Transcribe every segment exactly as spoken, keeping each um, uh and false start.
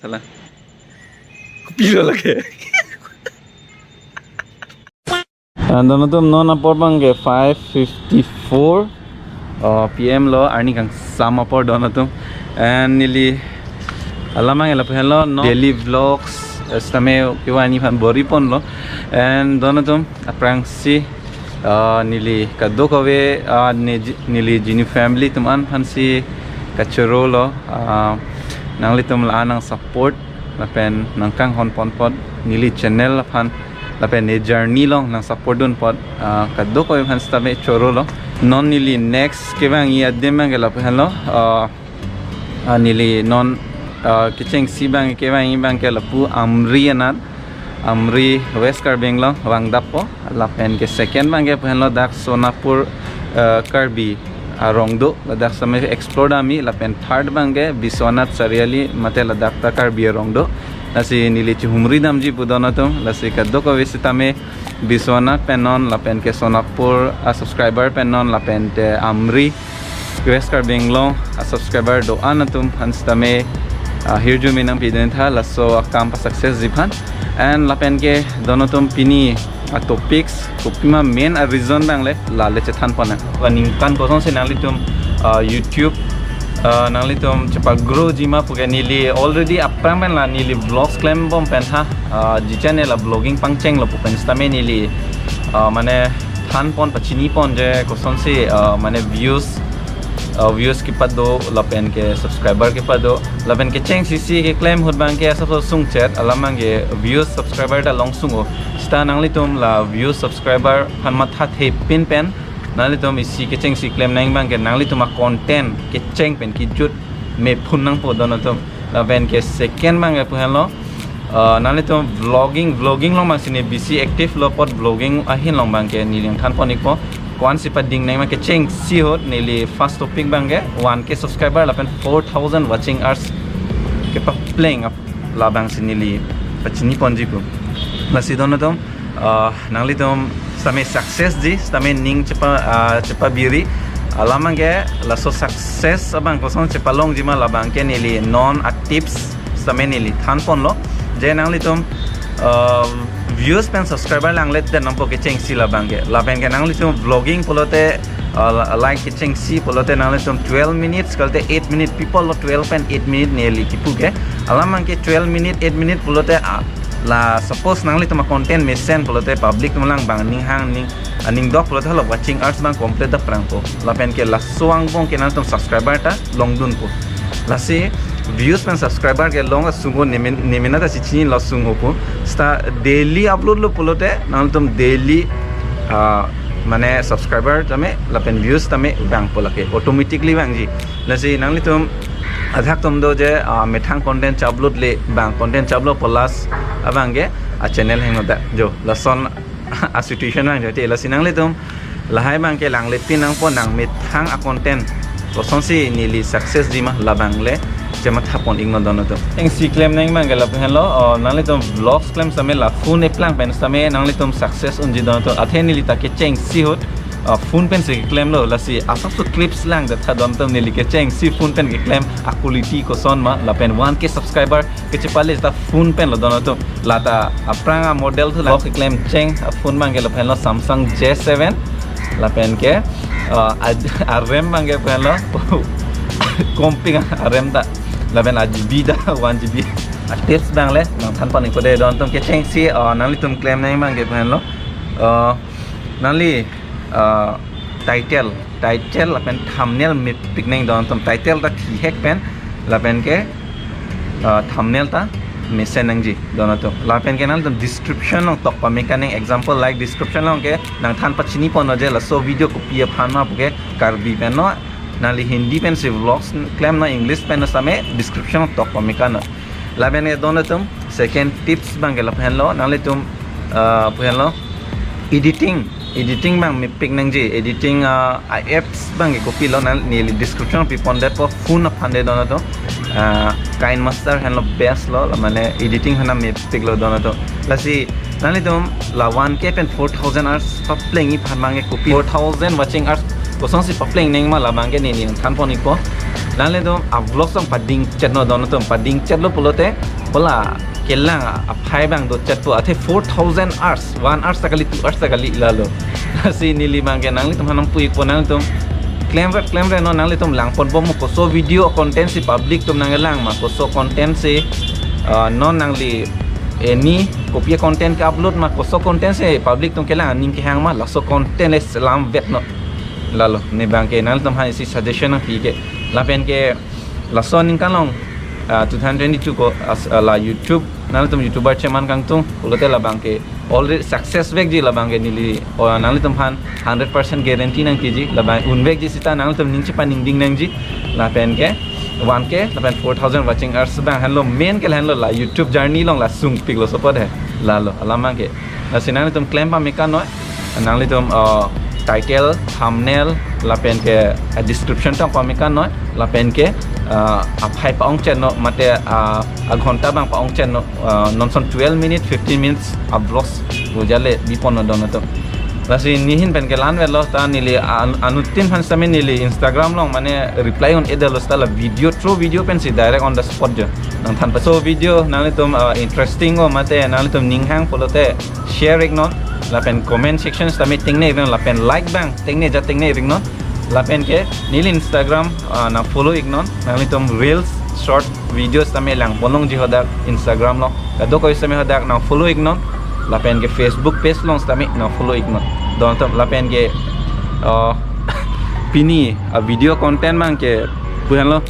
Salah. Kopilo lake. And donatum non apor abangke five fifty-four, uh, P M lo, arni kangsam apor donatum. And neli alam abangke lapu henlo, no daily vlogs, eh, sitame kevan-i aphan bor-iponlo. And donatum aphrangsi, uh, neli kadokave, uh, ne-, neli Genu family atum an aphansi kachorolo, uh, nanglitum la nang support lapen nangkanghonpon apot neli channel aphan lapen ne journey along nang support dun apot, ah, kadokave aphan sitame chorolo. Non neli next kevan-i adim abangke lapu henlo, ah, ah, neli non, ah, kechengsi abang kevan-i abangke lapu Amri anat, Amri West Karbi Anglong vangdappo. Lapen ke second abangke lapu henlo dak Sonapur, eh, Karbi arong do, ladak sitame explore damji. Lapen third abangke Biswanath Chariali mate ladak ta Karbi arong do. Lasi neli chihumri damji pu donatum, lasi kadokave sitame Biswanath pen non, lapen ke Sonapur a-subscriber pen non, lapen te Amri West Karbi Anglong a-subscriber do-an atum aphan sitame, ah, hirjume nangpidun tha laso akam pa-success-ji aphan. And lapen ke donatum pini a-topics kopima main a-reason abang le la le chethanpon nang. Aningkan kosonsi nanglitum, ah, YouTube, ah, nanglitum chepa-grow-ji ma puke neli already aphrang pen la neli vlogs klembom pen ha, ah, ji channel a-vlogging pangchenglo pu pen sitame neli, ah, mane thanpon pachinipon je kosonsi, ah, mane views, ah, views kepado lapen ke subscriber kepado lapen kechengsi si keklem ahut abangke asapso sungchet alam abangke views subscriber ta long sung-o. Sita nanglitum la views subscriber aphan mathathepin pen nanglitum isi kechengsi klem nang abangke nanglitum a-content kecheng pen kejut mephun nangpo donatum. Lapen ke second abangke lapu henlo, ah, nanglitum vlogging, vlogging along abangsi ne bisi active lo apot vlogging ahin along abangke neli nangthanpon-ikpo. Ko-ansi pading nang abang kechengsi ahut neli first topic abangke one K subscriber lapen four thousand watching hours kepapleng ap-, labangsi neli pachiniponji pu. Lasi donatum, ah, nanglitum sitame success-ji, sitame ning chepa, ah, chepabiri. Alam abangke laso success abang koson chepalongji ma labangke neli non a-tips sitame neli thanponlo. Je nanglitum, ah, views pen subscriber langlet den nangpo kechengsi labangke. Lapen ke nanglitum vlogging pulote, ah, la-, like kechengsi pulote nanglitum twelve minutes kalite eight minute, people lo twelve pen eight minute neli kipu ke. Alam abangke twelve minute, eight minute pulote, ah, la suppose nanglitum a-content mesen pulote public atum lang abang aning hang ning, aning dok pulote hala watching hours abang complete daprangpo. Lapen ke laso angbong ke nanglitum subscriber ta longdunpo. Lasi views pen subscriber ke long asung-o, nemen, nemena ta si chinilo asung-o pu. Sita daily upload lo pulote nanglitum daily, ah, mane subscriber tame lapen views tame vangpo lake, automatically vangji. Lasi nanglitum ajahak atum do je, ah, methang content che-upload le, bang content che-upload pu last abangke a-channel hangno ta. Jo, lason a-situation vangjo te, lasi nanglitum lahai abangke langlepin nangpo, nang methang a-content kosonsi neli success-ji ma labang le chemathapon-iknon donatum. Kechengsi klem nang abangke lapu henlo, oh, nanglitum vlogs klem sitame la phone eplang pen sitame nanglitum success unji donatum. Athe neli ta kechengsi ahut, ah, phone pensi klemlo, lasi asapso clips langdet tha donatum, neli kechengsi phone pen keklem a-quality koson ma lapen one K subscriber kechepale ta phone pen lo donatum. Lata aphrang a-model thu la keklem cheng a-phone abangke lapu henlo Samsung J seven. Lapen ke, ah, a-, a-RAM abangke lapu henlo komping a-RAM ta. Lapen a-G B ta one G B. A-tips abang le nangthanpon-ikpo de donatum kechengsi, ah, nanglitum klem nang abangke lapu henlo, ah, nangli, ah, title, title lapen thumbnail mepik nang donatum. Title ta thihek pen lapen ke, ah, thumbnail ta mesen nangji donatum. Lapen ke nanglitum description along tok pameka nang, example like description along ke nangthan pachiniponnon je laso video kopi aphan ma puke, Karbi pen no, nangli Hindi pensi vlogs klemnon, English pen no sitame description along tok pamekanon. Lapen ke donatum second tips abangke lapu henlo, nanglitum, ah, lapu henlo editing, editing abang mepik nangji, editing, ah, a-apps abangke kopilo nang neli description pipondetpo, phone aphan de donatum, ah, KineMaster henlo best lo, la mane editing aphan mepik lo donatum. Lasi nanglitum la one K pen four thousand hours paplengji aphan abangke kopi, four thousand watching hours kosonsi papleng nang ma labangke neli nangthanpon-ikpo. Nanglitum a vlog song pading chet no don atum, pading chet lo pulote, hala kelang aphai abang do chet po, athe four thousand hours, one hours ta kali, two hours ta kali lalo. Si neli abangke nanglitum aphan nangpu-ik po, nanglitum klemret klemret no, nanglitum langpon bom mo, koso video content si public atum nangkelang ma, koso content si, ah, non nangli, eh, ne kopi content ke-upload ma, koso content si public atum kelang aning kehang ma, laso content le selam vet no. Lalo, ne abangke nanglitum aphan isi suggestion nangpi ke. Lapen ke laso aningkan along, ah, two thousand twenty-two ko as, ah, la YouTube, nanglitum YouTuber cheman kangtung pulote labangke already success vekji, labangke neli, oh, nanglitum aphan hundred percent guarantee nangpiji, labang un vekji seta nanglitum ning chepaningding nangji. Lapen ke one K lapen four thousand watching hours abang henlo, main ke henlo la YouTube journey along la sungpik lo support he. Lalo, alam abangke. Lasi nanglitum klem pame kan noi, nanglitum, uh, title, thumbnail, lapen ke, uh, description tong pame kan noi, lapen ke, uh, aphai pa-ong chet no, mate, uh, aghonta abang pa-ong chet no, uh, non ason twelve minute, fifteen minutes a vlogs pu jale bipon no don atum. Lasi ne ahin pen ke la-an vet lo, ta neli an-, anuttin aphan sitame neli Instagram along mane reply un-edetlo, seta la video, through video pensi direct on the spot jo nangthan pa. So video nanglitum, uh, interesting o mate nanglitum ning hang pulote share ik non, lapen comment section sitame tengne ik non, lapen like abang tengne ja tengne ik non, lapen ke neli Instagram, ah, nangfollow ik non, nanglitum reels, short videos sitame langpon longji hadak Instagram along, kadokave sitame hadak nangfollow ik non, lapen ke Facebook page along sitame nangfollow ik non. Don atum, lapen ke, ah, pini a video content abangke pu henlo,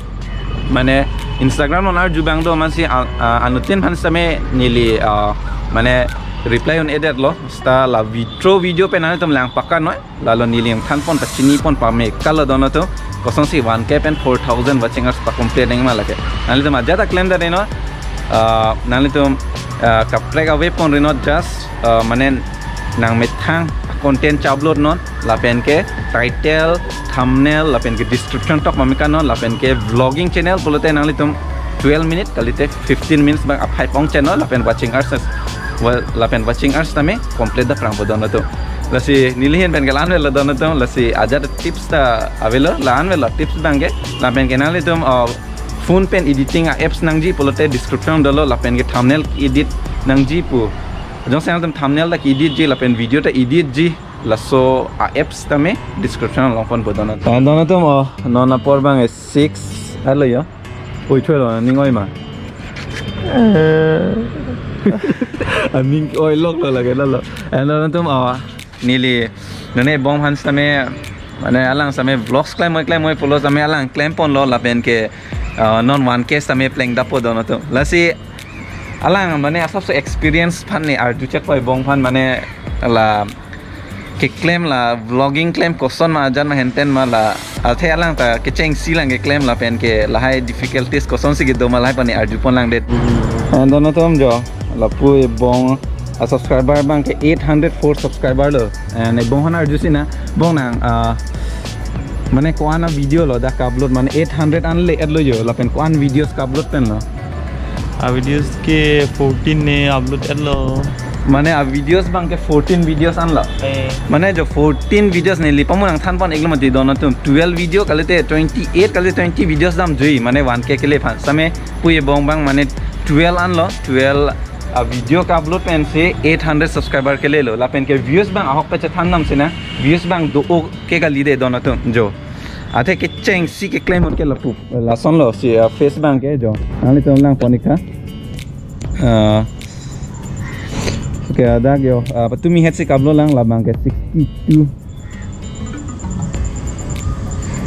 mane Instagram along arju abang do, amatsi a, a, anuttin aphan sitame neli, ah, mane reply un-edetlo, seta la vi-, through video pen nanglitum lang pa kan noi, lalo neli nangthanpon pachini pon pame kalo don atum, kosonsi one K pen four thousand watching hours pa-complete nang ma lake. Nanglitum ajat ta klem da reno, ah, nanglitum, ah, kaprek ave pon reno, just, ah, mane nangmethang content cha-upload non, lapen ke title, thumbnail, lapen ke description tok pame kan non, lapen ke vlogging channel pulote nanglitum twelve minute kalite fifteen minutes abang aphai pa-ong chet no, lapen watching hours, well, lapen watching hours sitame complete dak prang po don atum. Lasi neli ahin pen ke la-an vet lo don atum, lasi ajat tips ta avelo, la-an vet lo tips abangke, lapen ke nanglitum, uh, phone pen editing a-apps nangji pulote description dolo, lapen ke thumbnail edit nangji pu. Jongsi nangtum thumbnail ta edit ji, lapen video ta edit ji, laso a-apps tame description along pon po don atum. Ah, don atum, oh, non apor abang six, alo yo. Oi, thoi lo, ning oi ma. Eh. Aning oi lok lo lake lalo. And don atum, oh, neli, none ebong aphan sitame, mane alang sitame vlogs klem oi klem oi pulo sitame alang klem pon lo, lapen ke, ah, non one K sitame pleng dap po don atum. Lasi alang mane asapso experience aphan ne arju chek po ebong aphan, mane la keklem, la vlogging klem koson ma, ajat ma, henten ma, la athe alang ta kechengsi lang keklem, lapen ke lahai difficulties kosonsi kedo ma, lahai aphan ne arju pon lang det. And don atum jo, lapu ebong a-subscriber abangke eight hundred four subscriber lo. And ebong aphan arjusi nang, bong nang, ah, mane ko-an a-video lo dak upload, mane eight hundred an le-et lo jo, lapen ko-an videos ka-upload pen lo? A-videos ke fourteen ne upload-et lo. Mane a-videos abangke fourteen videos an lo. Eh. Mane jo fourteen videos neli pamu nangthan pon-ik lo mati don atum. Twelve video kalite twenty-eight kalite twenty videos damjui, mane one K kele aphan. Sitame pu ebong abang mane twelve an lo, twelve a-video ka-upload pensi eight hundred subscriber kele lo, lapen ke views abang ahok pachethan nam sina, views abang do-o ke kali de don atum jo. Athe kechengsi keklem ahut ke lapu. Lason lo si, ah, face abangke jo. Nanglitum lang pon-ik tha. Ah, okay, adak jo, ah, patumi het si ka-upload lang, labangke sixty-two.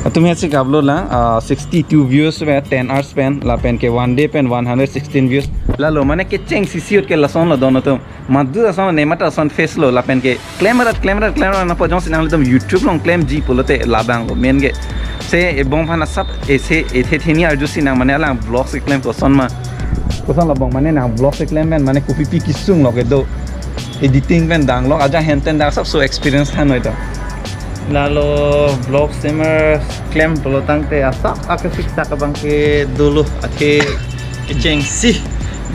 Patumi het si ka-upload lang, ah, sixty-two views pen, ten hours pen, lapen ke one day pen one hundred sixteen views. Lalo mane kechengsi isi ahut ke lason lo don atum. Madu ason ne mata ason face lo, lapen ke klem rat, klem rat, klem rat nangpo, jongsi nanglitum YouTube along klemji pulote labang lo main ke. Se ebong aphan asap, ese, ethe theni arjusi nang, mane alang vlogs keklem koson ma. Koson labang mane nang vlogs keklem pen, mane kopipi kesung lo kedo. Editing pen dang lo, ajat henten dak asapso experience than noi to. Lalo vlog streamer klem pulo tangte asap ake siksak abangke dolo, athe kechengsi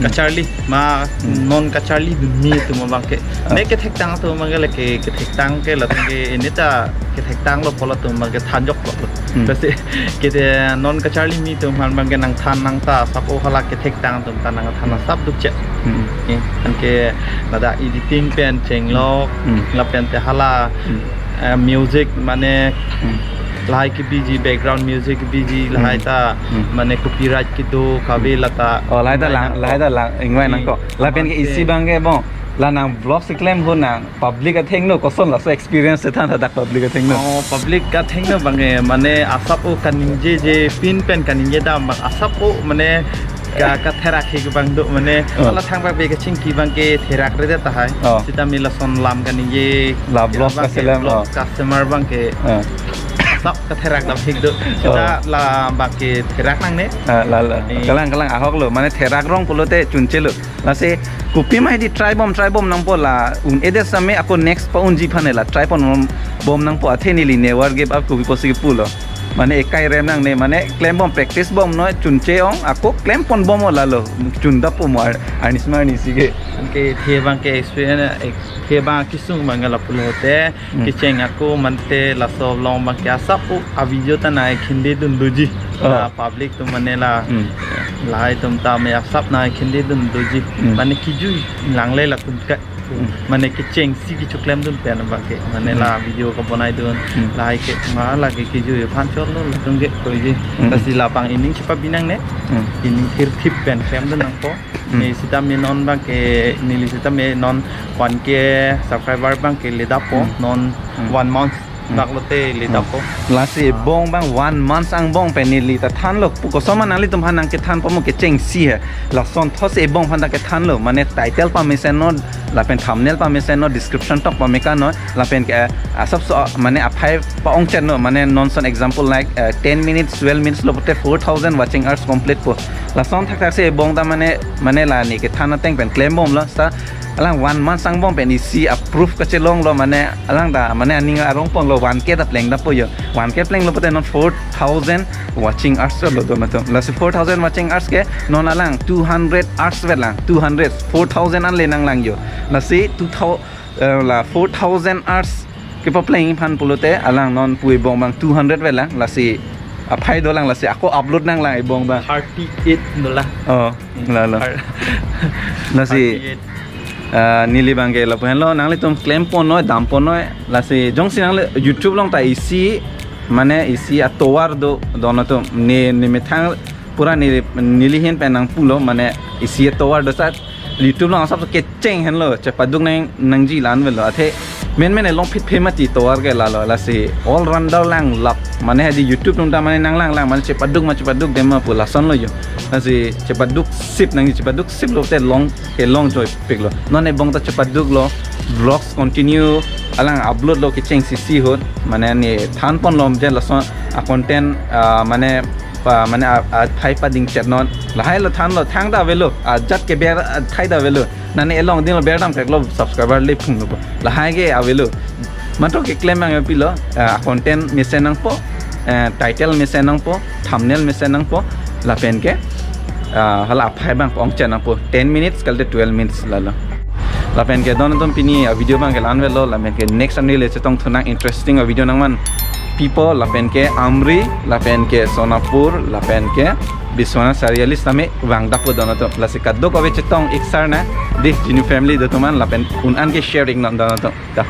kacharli ma Hmm. non kacharlidun mi atum abangke. Ah. Ne kethektang atum abangke lake kethektang ke latum ke ini ta kethektanglo pulo atum abangke thanjoklo. Hmm. Kasi kede non kacharli mi atum aphan abangke nangthan nangta asap o hala kethektang atum ta nangthan Hmm. asap dukche. Hmm. Eh, anke ladak editing pen chenglok Hmm. lapen te hala Hmm. eh, music mane Hmm. lahai kebiji, background music kebiji lahai Hmm. ta Hmm. mane copyright kedo kave Hmm. lata. Oh, lahai ta lang, Lahai lahai ta lang, ingvai nang ko. Hmm. Lapen ke Amat isi ke bangke bong. La nang vlog si klem ho nang public athengno koson laso experience than hadak public athengno. Oh, public athengno abangke mane asap o kaningjeje pin pen kaningje dam abang asap o mane ka, katherak he abang do mane Oh. hala thangbak be kachingki abangke therak redet tahai. Oh. Sitame lason lam kaningje La vlog abangke kaselam, vlog oh. customer abangke Oh. asap katherak dam hik do. Sita Oh. la abangke therak nangne. Ah, la, la. Eh. Kalang, kalang ahok lo. Mane therak rong pulote chunche lo. Lasi kopima hedi try bom, try bom nangpo la un-edet same ako next pa-unji aphan la try pon bom, bom nangpo athe neli never give up kopi pusi pulo. Mane ekai rem nangne, mane klem bom practice bom noi chunche ong, ako klem pon bom o lalo, chun dap po mo ar-, arnisi ma arnisi ke. Anke the abangke experience, eh, the abang kesung abangke lapulote, Hmm. kecheng ako mante laso along abangke asap o a-video ta nangkhindedun doji. Oh. La public atum mane la, Hmm. lahai atum ta me asap nangkhindedun doji. Hmm. Mane kejui langle latum ke. Hmm. Mane kechengsi kechoklemdun pen abangke. Mane Hmm. la video kabonaidun. Hmm. Lahai ke ma lake kejui aphan chotlo latum ke koiji. Hmm. Lasi labang ening chepabi nangne. Hmm. Ening thirthip pen klemdun nangpo. Hmm. Ne sitame non abangke neli sitame non one K subscriber abangke ledappo. Hmm. Non Hmm. one month Hmm. dak lote ledappo. Lasi Ah. ebong abang one month angbong pen neli ta thanlo pu koson ma nanglitum aphan nangkethan po mo kechengsi he. Lason thos ebong aphan ta kethanlo mane title pamesen non lapen thumbnail pamesen non description tok pameka non lapen ke, eh, asap so, mane aphai pa-ongcheng non mane non son example like, eh, ten minutes, twelve minutes lo pote four thousand watching hours complete po. Lason thakthak si ebong ta mane, mane la ne kethan ateng pen klem bomlo sa alang one month angbong pen isi a-proof kachelonglo mane alang ta mane aning arong ponlo one K ta pleng dappo yo. One K plenglo pote non four thousand watching hours lo do nato. Lasi four thousand watching hours ke non alang two hundred hours vet lang. Two hundred, four thousand an le nanglang yo. Lasi two thousand, eh, la four thousand hours kepapleng aphan pulote alang non pu ebong abang two hundred vet lang. Lasi aphai dolang lasi ako upload nanglang ebong abang. Thirty-eight dolang. Oh, Hmm. lalo. Thir- Lasi thirty-eight. Ah, neli abangke lapu henlo, nanglitum klem pon noi, dam pon noi, lasi jongsi nangli YouTube along ta isi, mane isi atovar do, don atum, ne, ne methang pura ne, neli ahin pen nangpulo, mane isi atovar do sa, YouTube along asap kecheng henlo, chepaduk nang, nangji la-an avelo, athe, men men elong phit phe mati tovar ke lalo, lasi, all rounder lang lap, mane hadi YouTube along ta mane nanglang lang, mane chepaduk ma chepaduk dem ma pu lason lo yo, lasi, chepaduk sip nangji, chepaduk sip lote long, kelong joipiklo. Non ebong ta chepaduklo, vlogs continue, alang upload lo kechengsi si ahut, mane ne than ponlom je lason a-content, ah, mane pa, mane a, aphai pading chet non. Lahai lo thanlo, thang ta avelo, ajat keber athai ta avelo. Nane elong dinglo ber dam keklo subscriber le phung lo. Lahai ke avelo. Matro keklem abang pilo, ah, content mesen nangpo, eh, title mesen nangpo, thumbnail mesen nangpo, lapen ke, ah, hala aphai abang ongcheng nangpo, ten minutes kalte twelve minutes lalo. Lapen ke don atum pini a-video abangke la-an avelo, lapen ke next ani le chetongthu nang interesting a-video nangman pipo, lapen ke Amri, lapen ke Sonapur, lapen ke Biswanath Chariali sitame vang dappo don atum. Lasi kadokave chetong ik sar na, dei Genu family do atum an, lapen un-an ke share ik non don atum. Da.